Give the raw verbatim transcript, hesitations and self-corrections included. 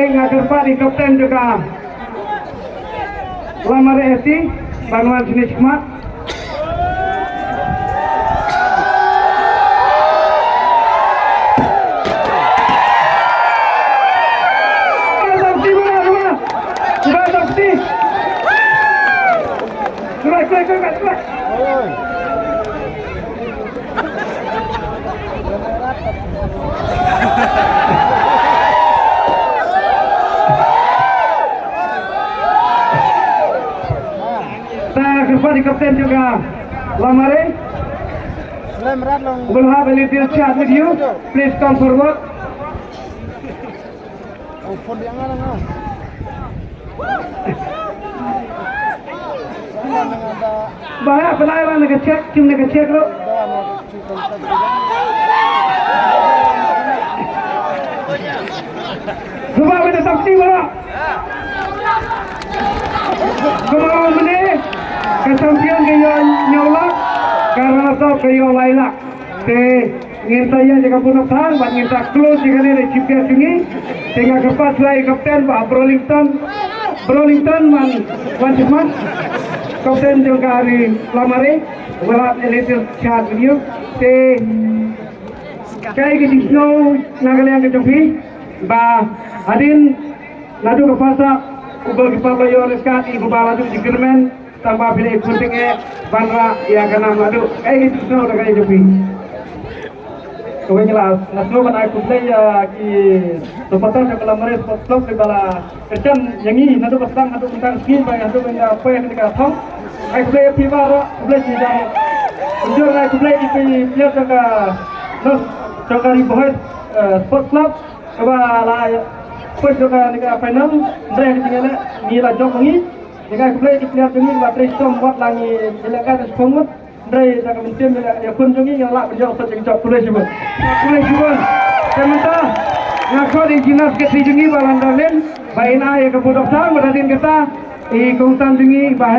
Nga kyrpad ïa i kapten jong ka Lamare F C ban wan shane shakhmat. Sa kyrpad ïa i kapten jong ka Lamare. Will have a little chat with you. Please come forward. Ba ha pynai ba na ka check, kim na ka check ruh. Cuba kita saksi baroh. Kumba mynne ka champion ka ïoh hynñiew lak, ka runners up ka ïoh lai lak. Te ngin sa ïa ka bun thang bad ngin sa close ïa kane da chief guest jong ngi. Te nga kyrpad shuwa ïa kapten Bah Brolington, Brolington man, man Chitmat. Kapten jong ka Ri Lamare, will have a little chat with you. Te kaei ka jingsngew na ka liang ka jong phi ba hadien naduh ka phase up u goalkeeper la ïoh red card, i ba la duh jingkyrmen, tang ba phi la ïakhun tyngeh ban rah ïa ka nam naduh. Kaei ka jingsngew na ka liang jong phi? Kawei, ngi la, nga sngewbha ban ai khublei ïa ki supporter jong ka Lamare Sports Club kiba la kyrshan ïa ngi naduh ba sdang haduh mynta ka sngi, ba haduh ba ngi la poi ha kane ka thong. Ai khublei ïa phi baroh, khublei shibun. Kumjuh ai khublei ïa ki player jong ka, jong ka Ri Bhoi, eh, Sports Club. Kaba la poi sha kane ka final, hynrei ka jingïaleh ngi la jop ngi. Ngi ai khublei ki player jong ngi ba trei shitom wat la ngi lehkai da shiphew ngut. Hynrei da ka mynsiem ïakhun jong ngi ngi la pynjop sa jingjop. Khublei shibun. Khublei shibun. Te mynta nga khot ïa i General Secretary jong ngi Bah Laldarlin ba in ai ïa ka vote of thanks, bad hadien kata i kongsan jong ngi Bah